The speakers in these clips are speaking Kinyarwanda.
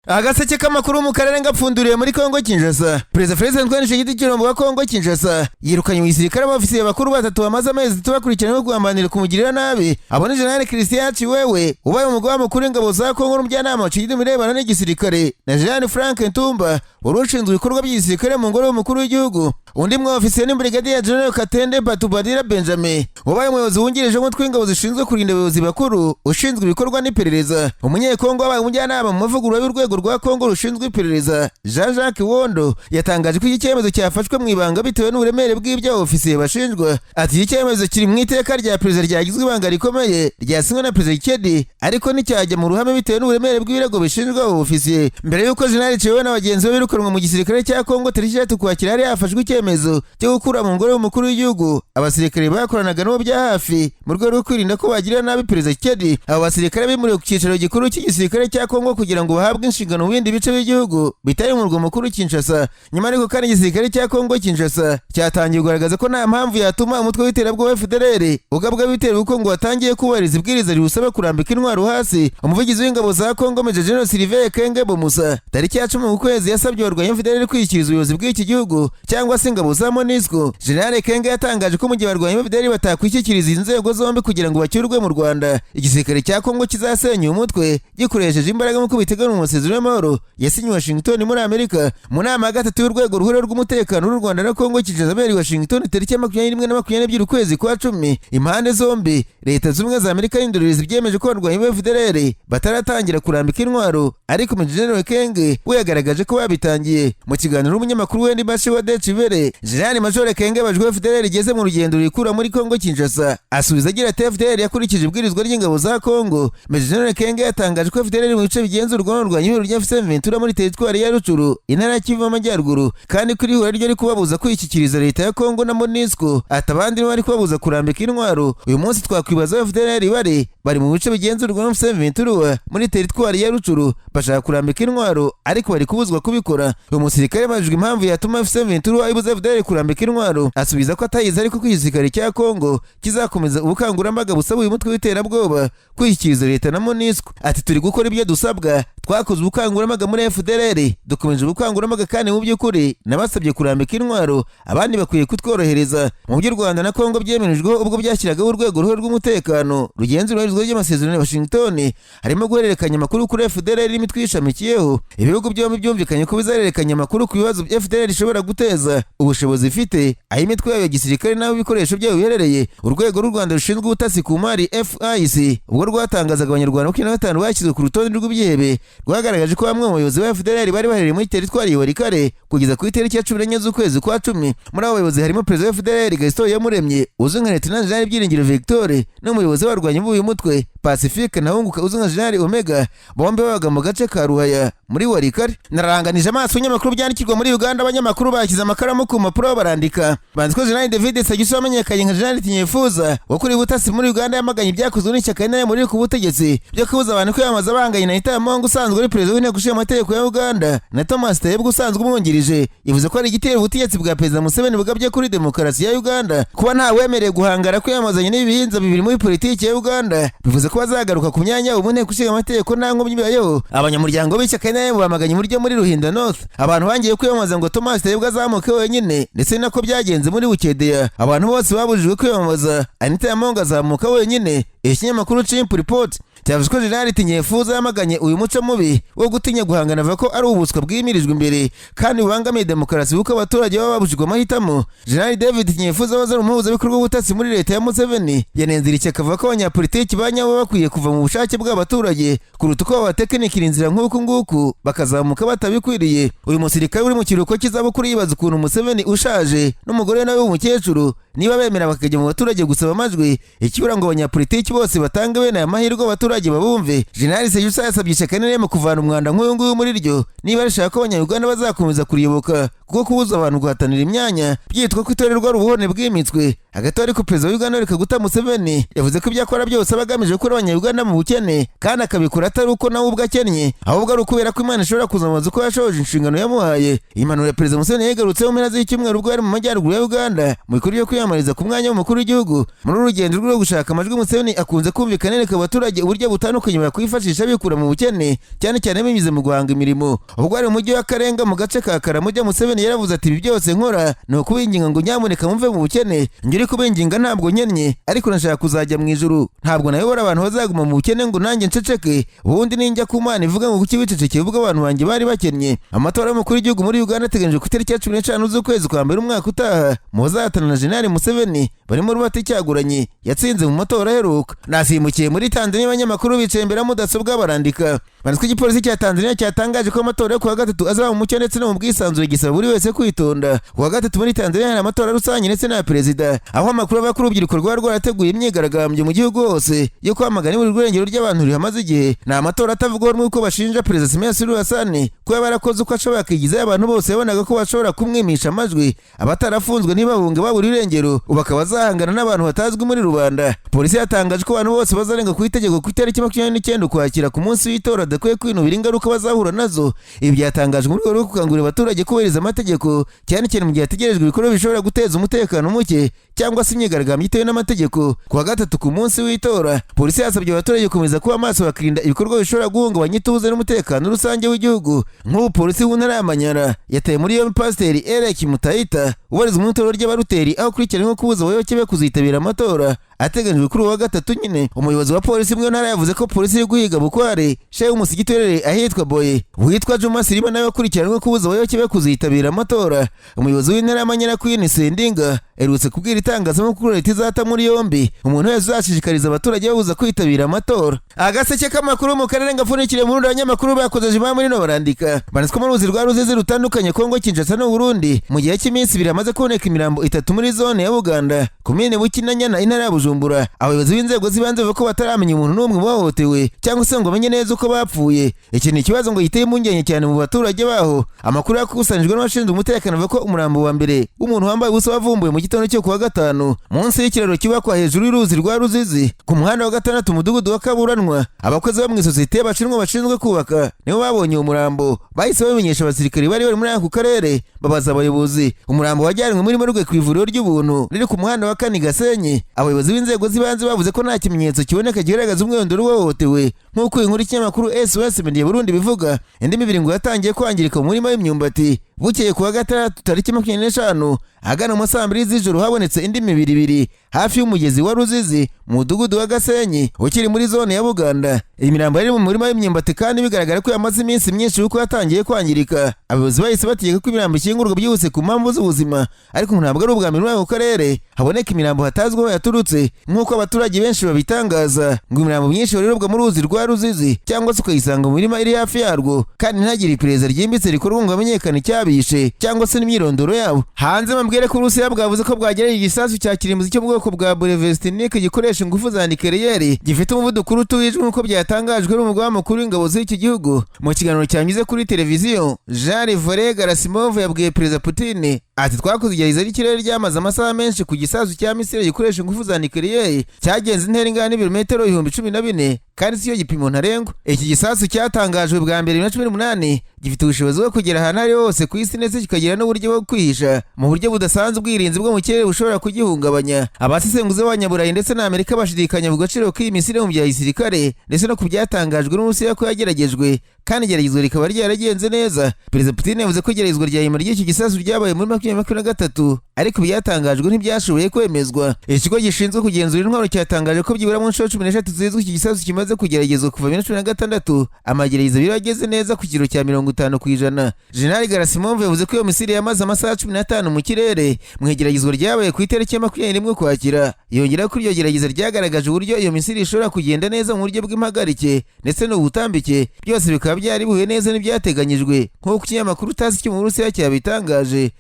Agaseke k'amakuru mu karere ngapfunduriye muri Kongo Kinshasa. Perezida Felix Antoine Tshisekedi Tshilombo wa Kongo Kinshasa yirukanye mu gisirikare abofisiye bakuru batatu bamaze amezi tubakurikiranyweho kugambanira kumugirira nabi. Abo ni General Christian Chiwewe ubaye umugaba mukuru w'ingabo za Kongo n'umujyanama wa Tshisekedi mu birebana n'igisirikare, na General Frank Ntumba wari ushinzwe ibikorwa by'igisirikare mu ngoro y'umukuru w'igihugu. Undi mwofisiye ni Brigadier General Katende Batubadira Benjamin wabaye umuyobozi wungirije w'umutwe w'ingabo zishinzwe kurinda abayobozi bakuru, ushinzwe ibikorwa n'iperereza. Umunyekongo wabaye umujyanama mu mavugurura y'urwego rwa Kongo rushinzwe iperereza, Jean Jacques Wondo, yatangaje ko iki cyemezo cyafashwe mu ibanga bitewe n'uburemere bw'ibyo ofisiye bashinjwa. Ati: "Iki cyemezo kiri mu iteka rya perezida ryagizwe ibanga rikomeye, ryasinywe na Perezida Tshisekedi, ariko nticyajya mu ruhame bitewe n'uburemere bw'ibirego bishinjwa abo ofisiye." Mbere y'uko General Chiwewe na bagenzi be birukanwa mu gisirikare cya Kongo, tariki 3 Ukwakira, hari hafashwe icyemezo cyo gukura mu ngoro y'umukuru w'igihugu abasirikare bakoranaga n'uwo bya hafi mu rwego rwo kwirinda ko bagirira nabi Perezida Tshisekedi. Abo basirikare bimuriwe ku cyicaro gikuru cy'igisirikare cya Kongo kugira ngo bahabwe inshingano mu bindi bice by'igihugu bitari mu murwa mukuru Kinshasa. Nyuma ariko kandi, igisirikare cya Kongo Kinshasa cyatangiye kugaragaza ko nta mpamvu yatuma umutwe w'iterabwoba FDLR ugabwa ibitero, kuko ngo watangiye kubahiriza ibwiriza riwusaba kurambika intwaro hasi. Umuvugizi w'ingabo za Kongo, Major General Sylvain Ekenge Bomusa, tariki ya 10 mu kwezi yasabye abarwanyi FDLR kwishyikiriza ubuyobozi bw'iki gihugu cyangwa se ingabo za MONUSCO. General Ekenge yatangaje ko mu gihe abarwanyi FDLR batakwishyikiriza izi nzego zombi kugira ngo bacyurwe mu Rwanda, igisirikare cya Kongo kizasenya uyu mutwe gikoresheje imbaraga, nk'uko biteganywa mu masezerano y'amahoro yasinye Washington muri Amerika. Mu nama ya gatatu y'urwego ruhuriweho rw'umutekano w'u Rwanda na Kongo Kinshasa yabereye i Washington tariki ya 21 na 22 ukwezi kwa 10, impande zombi, Leta Zunze Ubumwe za Amerika n'indorerezi, byemeje ko abarwanyi ba FDLR bataratangira kurambika intwaro, ariko Major General Ekenge we yagaragaje ko babitangiye. Mu kiganiro n'umunyamakuru Wendy Bashi wa Deutsche Welle, General Major Ekenge abajijwe FDLR igeze mu rugendo ruyikura muri Kongo Kinshasa, asubiza agira ati: "FDLR yakurikije ibwirizwa ry'ingabo za Kongo." Major General Ekenge yatangaje ko FDLR mu bice bigenzurwa n'urwanya ihuriro rya AFC M23 muri teritwari ya Rutshuru, intara ya Kivu y'Amajyaruguru, kandi ko iri huriro ryo riri kubabuza kwishyikiriza leta ya Kongo na MONUSCO. Ati: "Abandi bari kubabuza kurambika intwaro. Uyu munsi twakwibaza aho FDLR bari mu bice bigenzurwa na AFC M23 muri teritwari ya Rutshuru. Bashaka kurambika intwaro, ariko bari kubuzwa kubikora." Uyu musirikare abajijwe impamvu yatuma AFC M23 ibuza FDLR kurambika intwaro, asubiza ko atayizi, ariko ko igisirikare cya Kongo kizakomeza ubukangurambaga busaba uyu mutwe w'iterabwoba kwishyikiriza leta na MONUSCO. Ati: "Turi gukora ibyo dusabwa. Twakoze ubukangurambaga muri FDLR, dukomeje ubukangurambaga, kandi mu by'ukuri nabasabye kurambika intwaro. Abandi bakwiye kutworohereza." Mu by'u Rwanda na Kongo byemerejweho ubwo byashyiragaho urwego ruhuriweho rw'umutekano rugenzura ihurizwa ry'amasezerano ya Washington, harimo guhererekanya amakuru kuri FDLR n'imitwe ishamikiyeho. Ibihugu byombi byumvikanye ko bizahererekanya amakuru ku bibazo FDLR ishobora guteza, ubushobozi ifite, aho imitwe yayo ya gisirikare n'aho ibikoresho byayo biherereye. Urwego rw'u Rwanda rushinzwe ubutasi ku mari, FIC, ubwo rwatangazaga abanyarwanda 25 bashyizwe ku rutonde rw'ibyihebe, rwagaragaje ko bamwe mu bayobozi ba FDLR bari baherereye muri teritwari ya Walikale kugeza ku itariki ya 14 z'ukwezi kwa 10. Muri abo bayobozi harimo perezida wa FDLR Gaston Iyamuremye uzwi nka Lieutenant General Byiringiro Victor, n'umuyobozi w'abarwanyi b'uyu mutwe Pacifique Ntawunguka uzwi nka General Omega. Bombi babaga mu gace ka Ruhaya muri Walikale. Naranganije amaso ibinyamakuru byandikirwa muri Uganda. Abanyamakuru bashyize amakaramu ku mpapuro barandika. Banditswe General David Sejusa wamenyekanye nka General Tinyefuza wakuriye ubutasi muri Uganda, yamaganye ibyakozwe n'ishyaka NRM riri ku butegetsi byo kubuza abantu kwiyamamaza banganye na Anita Among usanzwe ari perezida w'inteko ishinga amategeko ya Uganda na Thomas Tayebwa usanzwe umwungirije. Yavuze ko ari igitero ubutegetsi bwa Perezida Museveni bugabye kuri demokarasi ya Uganda. Kuba nta wemerewe guhangara kwiyamamazanya n'ibihinza bibiri muri politiki ya Uganda bivuze ko bazagaruka ku myanya yabo mu nteko ishinga amategeko nta nkomyi ibayeho. Abanyamuryango b'ishyaka NRM bamaganye uburyo muri Ruhinda North abantu bangiye kwiyamamaza ngo Thomas Tayebwa azamuke wenyine, ndetse ni nako byagenze muri Bukedeya, abantu bose babujijwe kwiyamamaza, Anita Among azamuka wenyine. Ikinyamakuru Chimp Report cyavuze ko General Tinyefuza yamaganye uyu muco mubi wo gutinya guhangana, avuga ko ari ubuswa bwimirijwe imbere kandi bubangamiye demokarasi, kuko abaturage baba babujijwe amahitamo. General David Tinyefuza wahoze ari umuhuzabikorwa w'ubutasi muri leta ya Museveni yanenze iri shyaka, avuga ko abanyapolitiki ba nyabo bakwiye kuva mu bushake bw'abaturage kuruta uko babatekinikira inzira nk'uku nguku bakazamuka batabikwiriye. Uyu musirikare uri mu kiruhuko cy'izabukuru yibaza ukuntu Museveni ushaje n'umugore nawe w'umukecuru niba bemera bakajya mu baturage gusaba amajwi, ikibura ngo abanyapolitiki bose batange bene aya mahirwe, abaturage babumve. General Sejusa yasabye ishyaka NRM kuvana umwanda nk'uyu nguyu muri ryo niba rishaka ko abanyarwanda bazakomeza kuriyoboka. Kuko kubuza abantu guhatanira imyanya byitwa ko itorerwa ari ubuhone bwimitswe. Hagati ariko, Perezida wa Uganda Yoweri Kaguta Museveni yavuze ko ibyo akora byose aba agamije gukura Abanyayuganda mu bukene, kandi akabikora atari uko nawe ubwo akennye, ahubwo ari ukubera ko Imana ishobora kuzamubaza uko yashohoje inshingano yamuhaye. Impanuro ya Perezida Museveni yayigarutseho mu mpera z'icyumweru, ubwo yari mu majyaruguru ya Uganda mu bikorwa byo kwiyamamariza ku mwanya w'umukuru w'igihugu. Muri uru rugendo rwo gushaka amajwi, Museveni akunze kumvikana yereka abaturage uburyo butandukanye bakwifashisha bikura mu bukene, cyane cyane binyuze mu guhanga imirimo. Ubwo ari mu mujyi wa Karenga mu gace ka Karamoja, Museveni yaravuze ati: "Ibi byose nkora ni ukubinginga ngo nyamuneka mumve mu bukene. Njye uri kubinginga ntabwo nkennye, ariko nashaka kuzajya mu ijuru. Ntabwo nayobora abantu bazaguma mu bukene ngo nanjye nceceke, ubundi ninjya ku Mana ivuga ngo kuki wicecekeye ubwo abantu banjye bari bakennye." Amatora y'umukuru w'igihugu muri Uganda ateganyijwe ku itariki ya 15 z'ukwezi kwa mbere umwaka utaha. Mu bazahatana na Jenerali Museveni barimo Robert Kyagulanyi yatsinze mu matora aheruka. Nasimbukiye muri Tanzania, abanyamakuru bicaye imbere ya mudasobwa barandika. Banditswe igipolisi cya Tanzania cyatangaje ko amatora yo kuwa gatatu azaba mu mucyo ndetse no mu bwisanzure, gisaba buri wese kwitonda. Kuwa gatatu muri Tanzania hari amatora rusange ndetse n'aya perezida, aho amakuru ava ko urubyiruko rwaba rwarateguye imyigaragambyo mu gihugu hose yo kwamagana ibura irengero ry'abantu rihamaze igihe. Ni amatora atavugwaho rumwe, kuko bashinja Perezida Samia Suluhu Hassan ko yaba yarakoze uko ashoboye akigizayo abantu bose yabonaga ko bashobora kumwimisha amajwi, abatarafunzwe ntibahunge babura irengero, ubu akaba azahangana n'abantu batazwi muri rubanda. Polisi yatangaje ko abantu bose bazarenga ku itegeko ku itariki 29 Ukwakira, ku munsi w'itora, badakwiye kwinubira ingaruka bazahura nazo. Ibi byatangajwe mu rwego rwo gukangurira abaturage kubahiriza amategeko, cyane cyane mu gihe hategerejwe ibikorwa bishobora guteza umutekano muke cyangwa se imyigaragambyo itewe n'amategeko. Ku wa gatatu, ku munsi w'itora, polisi yasabye abaturage gukomeza kuba maso, bakirinda ibikorwa bishobora guhungabanya ituze n'umutekano rusange w'igihugu. Nk'ubu polisi w'intara ya Manyara yataye muri yombi Pasiteri Eric Mutayita ubarizwa mu itorero ry'Abaruteri, aho akurikiranyweho kubuza abayoboke be kuzitabira amatora ateganyijwe kuri uwa gatatu nyine. Umuyobozi wa polisi mu ntara yavuze ko polisi iri guhiga bukware shehe w'umusigiti uherereye ahitwa Boye witwa Juma Sirima, nawe akurikiranwe kubuza abayoboke be kuzitabira amatora. Umuyobozi w'intara ya Manyara, Queen Sendinga, aherutse kubwira itangazamakuru leta izata muri yombi umuntu wese uzashishikariza abaturage babuza kwitabira amatora. Agaseke k'amakuru mu karere gapfundikiriye mu rundi, abanyamakuru bakoze jima muri no barandika. Banditswe mu ruzi rwa Ruzizi rutandukanye Kongo Kinshasa n'u Burundi, mu gihe cy'iminsi 2 hamaze kuboneka imirambo itatu muri zone ya Buganda, komine Bukinanyana, intara ya Bujumbura. Abayobozi b'inzego z'ibanze bavuga ko bataramenya umuntu n'umwe wahohotewe cyangwa se ngo bamenye neza uko bapfuye. Iki ni ikibazo ngo giteye impungenge cyane mu baturage baho. Amakuru yakusanyijwe n'abashinzwe umutekano avuga ko umurambo wa mbere w'umuntu wambaye ubusa wavumbuwe mu gitondo cyo kuwa gatanu munsi y'ikiraro cyubakwa hejuru y'uruzi rwa Ruzizi, ku muhanda wa gatandatu, umudugudu wa Kaburanwa. Abakozi bo mu isosiyete y'Abashinwa bashinzwe kubaka nibo babonye uwo murambo, bahise babimenyesha abasirikari bari bari muri ako karere, babaza abayobozi. Umurambo wajyanwe muri morgue ku ivuriro ry'ubuntu riri ku muhanda wa kane Gasenyi. Abayobozi b'inzego z'ibanze bavuze ko nta kimenyetso kiboneka kigaragaza umwirondoro w'uwahohotewe, nk'uko inkuru ikinyamakuru SOS Media Burundi bivuga. Indi mibiri ngo yatangiye kwangirika mu murima w'imyumbati. Bukeye ku wa gatandatu tariki 25, ahagana mu saa 2 z'ijoro, habonetse indi mibiri ibiri hafi y'umugezi wa Ruzizi mu mudugudu wa Gasenyi ukiri muri zone ya Buganda. Iyi mirambo yari mu murima w'imyumbati kandi bigaragara ko yamaze iminsi myinshi kuko yatangiye kwangirika. Abayobozi bahise bategeka ko imirambo ishyingurwa byihuse ku mpamvu z'ubuzima. Ariko ntabwo ari ubwa mbere muri ako karere haboneka imirambo hatazwi aho yaturutse, nk'uko abaturage benshi babitangaza. Ngo imirambo myinshi barerobwa mu ruzi rwa Ruzizi cyangwa se ukayisanga mu mirima iri hafi yarwo, kandi ntihagire iperereza ryimbitse rikorwa ngo hamenyekane icyabishe cyangwa se n'imyirondoro yabo. Hanze mabwire ko Uburusiya bwavuze ko bwagereye igisasu cya kirimbuzi cyo mu bwoko bwa Burevestnik gikoresha ingufu za nikeleyeri, gifite umuvuduko uruta uw'ijwi, nk'uko byatangajwe n'umugaba mukuru w'ingabo z'iki gihugu mu kiganiro cyanyuze kuri televiziyo. Jean Vore Gerasimov yabwiye Perezida Putin ati: "Twakoze igerageza ry'ikirere ryamaze amasaha menshi ku gisasu cya misile gikoresha ingufu za nikeleyeri, cyagenze intera ingana n'ibirometero 14,000, kandi si cyo gipimo ntarengwa." Iki gisasu cyatangajwe bwa mbere 2018, gifite ubushobozi bwo kugera ahantu ari hose ku isi, ndetse kikagira n'uburyo bwo kwihisha mu buryo budasanzwe, ubwirinzi bwo mu kirere bushobora kugihungabanya. Abasesenguzi b'Abanyaburayi ndetse na Amerika bashidikanya ku gaciro k'iyi misile mu bya gisirikare, ndetse no ku byatangajwe n'Uburusiya ko yageragejwe kandi igeragezwa rikaba ryaragenze neza. Perezida Putin yavuze ko igeragezwa rya nyuma ry'iki gisasu ryabaye muri 2023, ariko ibyatangajwe ntibyashoboye kwemezwa. Ikigo gishinzwe kugenzura intwaro cyatangaje ko byibura mu nshuro 13 zizwi iki gisasu kimaze kugeragezwa kuva 2016, amagerageza abiri ageze neza ku kigero cya 50%. Jenerali Gerasimov yavuze ko iyo misile yamaze amasaha 15 mu kirere mu igeragezwa ryabaye ku itariki ya 21 Ukwakira. Yongera ko iryo gerageza ryagaragaje uburyo iyo misile ishobora kugenda neza mu buryo bw'impagarike ndetse n'ubutambike, byose bikaba byari bihuye neza n'ibyateganyijwe, nk'uko ikinyamakuru TASS cyo mu Burusiya cyabitangaje.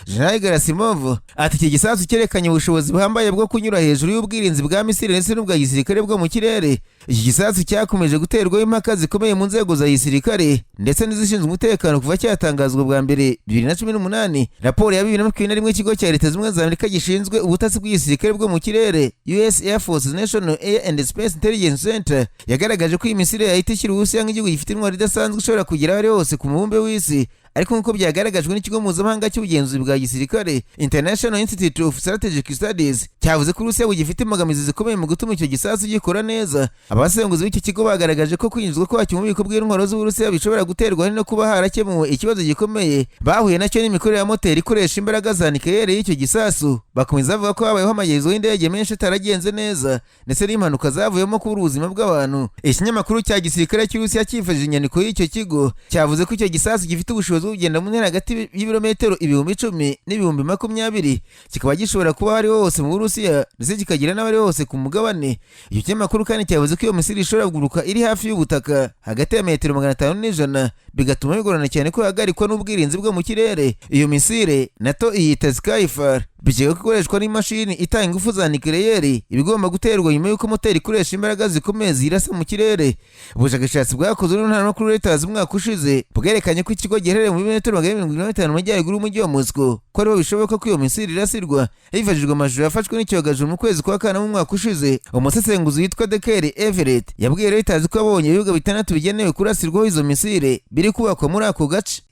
General Gerasimov ati: "Iki gisasu cyerekanye ubushobozi buhambaye bwo kunyura hejuru y'ubwirinzi bwa misile ndetse n'ubwa gisirikare bwo mu kirere." Iki gisasu cyakomeje guterwaho impaka zikomeye mu nzego za gisirikare ndetse n'izishinzwe umutekano kuva cyatangazwa bwa mbere 2018. Raporo ya 2021 ikigo cya Leta Zunze Ubumwe za Amerika gishinzwe ubutasi bw'igisirikare bwo mu kirere, US Air Force National Air and Space Intelligence Center, yagaragaje ko iyi misile yahita ishyira Uburusiya nk'igihugu gifite intwaro idasanzwe ishobora kugera aho ari hose ku mubumbe w'isi. Ariko nk'uko byagaragajwe n'ikigo mpuzamahanga cy'ubugenzuzi bwa gisirikare, International Institute of Strategic Studies, cyavuze ko Uburusiya bugifite imbogamizi zikomeye mu gutuma icyo gisasu gikora neza. Abasesenguzi b'icyo kigo bagaragaje ko kwinjizwa kwacyo mu bubiko bw'intwaro z'Uburusiya bishobora guterwa no kuba harakemuwe ikibazo gikomeye bahuye nacyo n'imikorere ya moteri ikoresha imbaraga za nikeyeri y'icyo gisasu. Bakomeza bavuga ko habayeho amagerezo y'indege menshi ataragenze neza ndetse n'impanuka zavuyemo kubura ubuzima bw'abantu. Ikinyamakuru cya gisirikare cy'Uburusiya cyifashishije inyandiko y'icyo kigo cyavuze ko icyo gisasu gifite ubushobozi bwo kugenda mu ntera hagati y'ibirometero 10,000 n'ibihumbi 20,000, kikaba gishobora kuba aho ari hose mu Burusiya ndetse kikagera n'abari hose ku mugabane. Icyo kinyamakuru kandi cyavuze ko iyo misile ishobora kuguruka iri hafi y'ubutaka hagati ya metero 500 n'ijana, bigatuma bigorana cyane ko ihagarikwa n'ubwirinzi bwo mu kirere. Iyo misile NATO iyita Skyfall. Bikeka ko ikoreshwa n'imashini itanga ingufu za nikireyeri, iba igomba guterwa nyuma y'uko moteri ikoresha imbaraga zikomeye zirasa mu kirere. Ubushakashatsi bwakozwe n'intaramakuru Reuters umwaka ushize bwerekanye ko ikigo giherereye mu birometero 475 mu majyaruguru y'umujyi wa Moscow ko ariho bishoboka ko iyo misile irasirwa, hifashishijwe amashusho yafashwe n'icyogajuru mu kwezi kwa Kanama mu mwaka ushize. Umusesenguzi witwa Dekeri Everett yabwiye Reuters ko abonye ibibuga bitandatu bigenewe kurasirwaho izo misile biri kubakwa muri ako gace.